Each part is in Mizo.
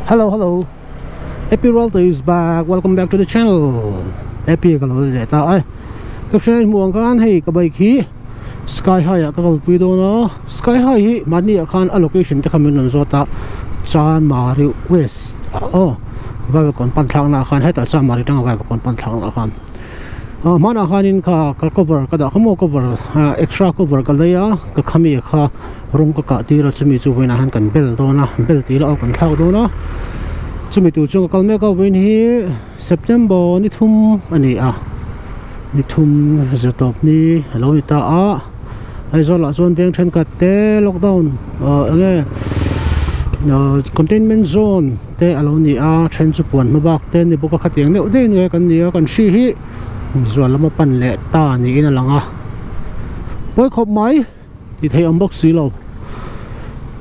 Hello hello Epi Ralte is back welcome back to the channel Epi ka lo leh ta ai caption in hmuh ang khan hei ka bike hi Sky High ah ka kalpui dawn a Sky High hi mahni ah khan a location te kha min rawn zawt a Chanmari West ah aw Vaivakawn pan thlak na ah khan hetah Chanmari atanga Vaivakawn pan thlak na ah khan hmanah khanin kha ka cover ka dah kha maw cover extra cover ka lei a ka khami kha rawng ka kah tir a chumi chu vawiinah hian kan bel dawn a bel tih lah kan thlak dawn a chumi tur chu ka kal mek a vawiin hi September ni thum a ni a ni thum zirtawp ni a lo ni ta a Aizawl ah chuan veng thenkhat te lockdown eng nge containment zone te a lo ni a then chu puan hma bak te a ni bawk a khatiang deuh daih nge kan ni a kan hri hi zual lama pan leh ta niin a lang a pawi khawp mai. Ti thei awm bawk si lo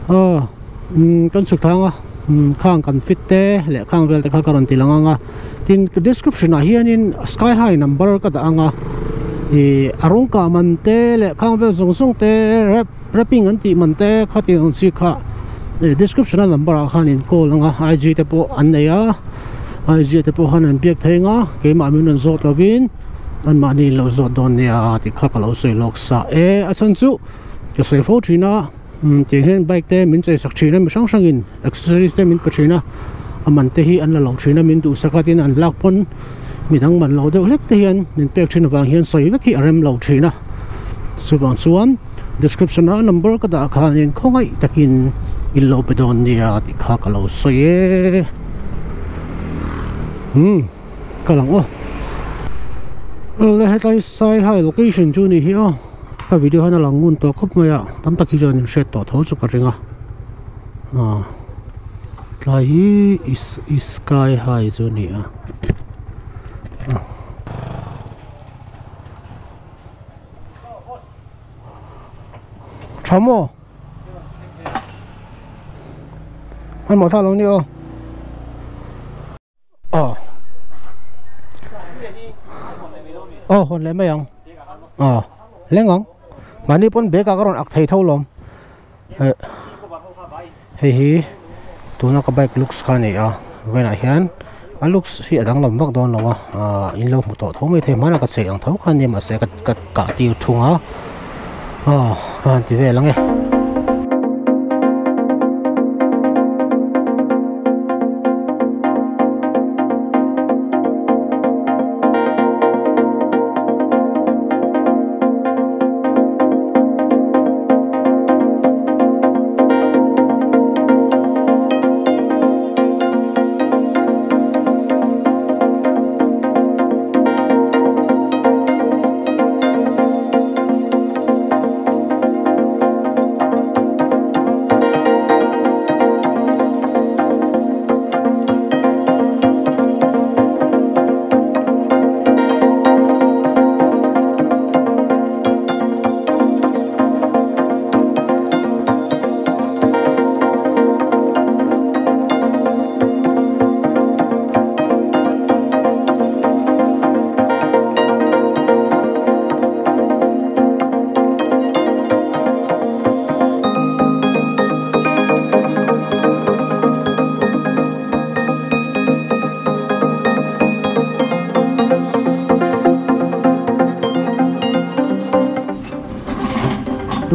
aw umm kan chhuk thang a umm khang kan fit te leh khang vel te kha ka rawn ti lang ang a tin description ah hianin sky high number ka dah ang a ih a rawng kah man te leh khang vel zawng zawng te wrap wrapping an tih man te khatiang ang chi kha ih description a number ah khan in call ang a IG te pawh an nei a IG te pawh khan an biak thei ang a keimah min rawn zawt lovin. Anmahni in lo zawt dawn nia tih kha ka lo sawi lawk sa e. A chhan chu ka sawi fo thin a, tiang hian bike te min chei sak thin a, mi hrang hrangin accessories te min pe thin a, a man te hi an la lo thin a, min duhsak a tin an lak pawn midang man lo deuh hlek te hian min pek thin avang hian sawi vek hi a rem lo thin a. Chuvang chuan description a number ka dah khanin khawngaih takin in lo pe dawn nia tih kha ka lo sawi e. Umm. Ka lang aw le hetlai sai hai location chu ni hi aw ka video hian a lang ngun tawh khawp mai a tam tak hi chuan in hriat tawh tho chu ka ring a ah tlai hi is sky high chu a ni a. Tha maw? Hmanhmawh thlak lo ni aw. Aw aw hawn leh mai ang aw leng ang mahni pawn bag ah ka rawn ak thei tho lawm eh hei hi tuna ka bike looks kha a ni a vawiinah hian a looks hi a danglam vak dawn lo a ah in lo hmu tawh tho mai thei hmanah ka chei ang tho kha a nia mahse ka kah tir thung a aw ka han ti vel ang e.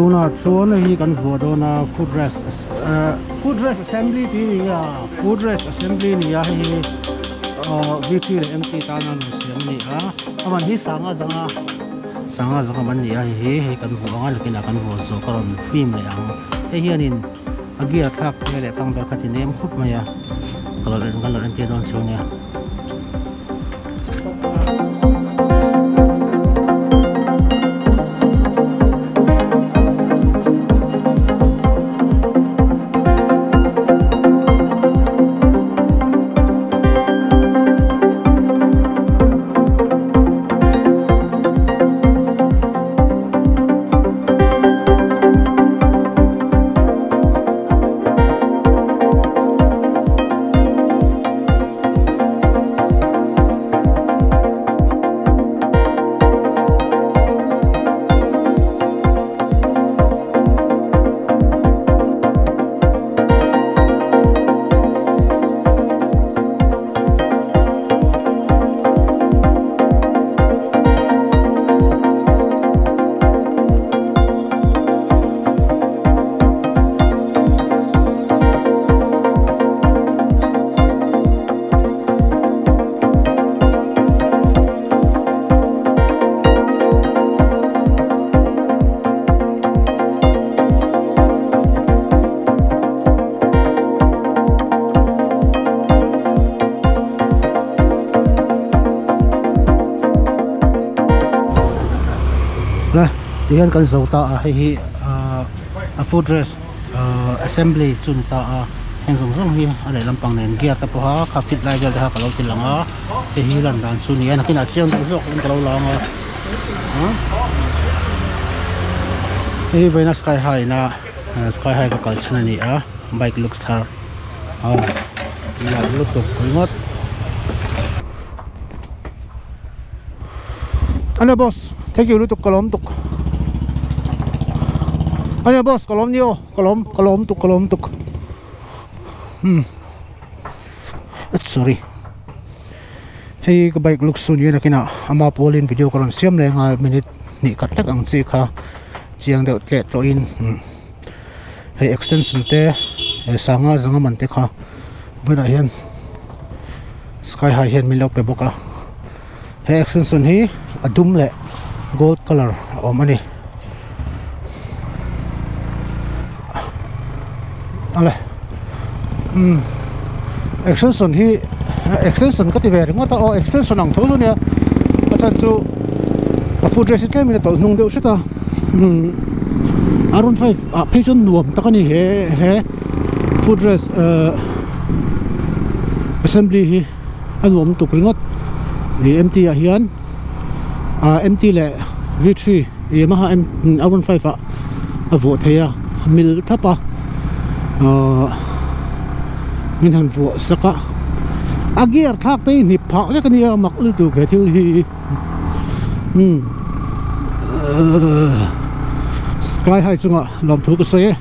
Tunah chuan hei hi kan vuah dawn a foot rest foot rest assembly tih a ni a foot rest assembly a ni a hei hi v three leh m t tana rawn siam a ni a a man hi sanga zanga sanga zanga man a ni a hei hi hei kan vuah ang a nakinah kan vuah zawh ka rawn film leh ang hei hianin a gear thlak te leh pang vel kha ti nem khup mai a ka lo kan lo entir dawn cheu nia. Tihian kan zo ta a hei hi ahh a foot rest ahh assembly chu ni ta a heng zawng zawng hi a lehlam pang nen gear te pawha kha fit lai vel te kha ka lo ti lang a hei hi lan dan chu ni a nakinah chiang deuh zawk in ka lo lang a ah hei hi vawiina sky high na sky high ka kal chhan a ni a bike looks thar a nalh lutuk ringawt. Ania boss thank you lutuk ka lawm tuk Ania boss ka lawm ni aw ka lawm ka lawm tuk ka lawm tuk hmm sorry hei ka bike luk su ni a nakinah ama pawlin video ka rawn siam leh anga minute hnih khat hlek ang chi kha chiang deuh tleh tawhin hei extension te sanga zanga man te kha bulah hian sky high hian min lo pe bawk a. He extension hi a dum leh gold colour a awm a ni. Awle umm extension hi extension ka ti ve ringawt a aw extension ang tho chu nia a chhan chu a foot rest hi tlemin a tawlh hnung deuh hret a umm R 15 ah phei chuan nuam tak a ni he he foot rest ahh assembly hi. A nuam tuk ringawt ih mt ah hian ah mt leh v three yamaha m r 15 ah a vuah thei a mil thap a ahh min han vuah sak a a gear thlak te hi hnip phah vek a nia mak lutuk he thil hi umm sky high chungah lawmthu ka sawi e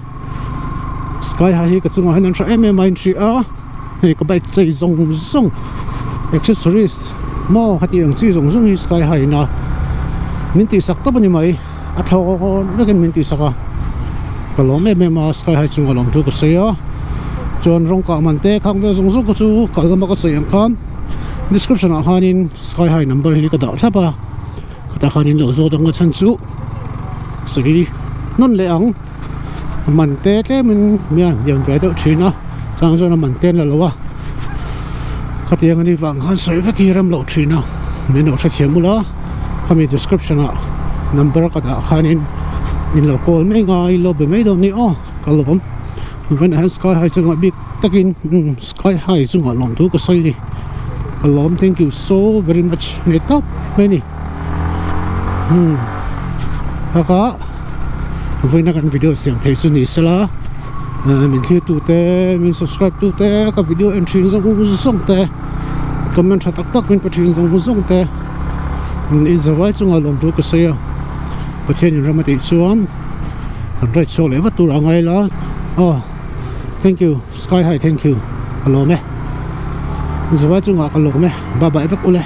sky high hi ka chungah hian an hre em em a inhria a. Hei ka bike chei zawng zawng accessories maw heti ang chi zawng zawng hi sky high in a min tih sak tawp a ni mai a thlawh vekin min tih sak a ka lawm em em a sky high chunga lawm thu ka sawi a chuan rawng kah man te khang vel zawng zawng kha chu kal lama ka sawi ang khan description ah khanin sky high number hi ka dah thlap a khatah khan in lo zawt ang a chhan chu sawi nawn leh ang. A man te tlemin mi a hniam ve deuh thin a chang chuan a man te an la lo a khatiang anih vang khan sawi vek hi rem loh thin a min lo hrethiam ula khami description ah number ka dah khanin in lo call mai anga in lo be mai dawn ni aw ka lawm vawiinah hian sky high chungah bik takin sky high chungah lawm thu ka sawi a ni ka lawm thank you so very much ni tawp mai a ni. Hmm haka vawiina kan video siam thei chu ni sela min thlir tu te min subscribe tu te ka video en thin zawng zawng te comment tha tak tak min pe thin zawng zawng te in zavai chunga lawm tur ka sawi a Pathian in ram a tih chuan kan right chhuak leh vat tur a ngai la aw thank you sky high thank you ka lawm e zavai chungah ka lawm e bye bye vek ule.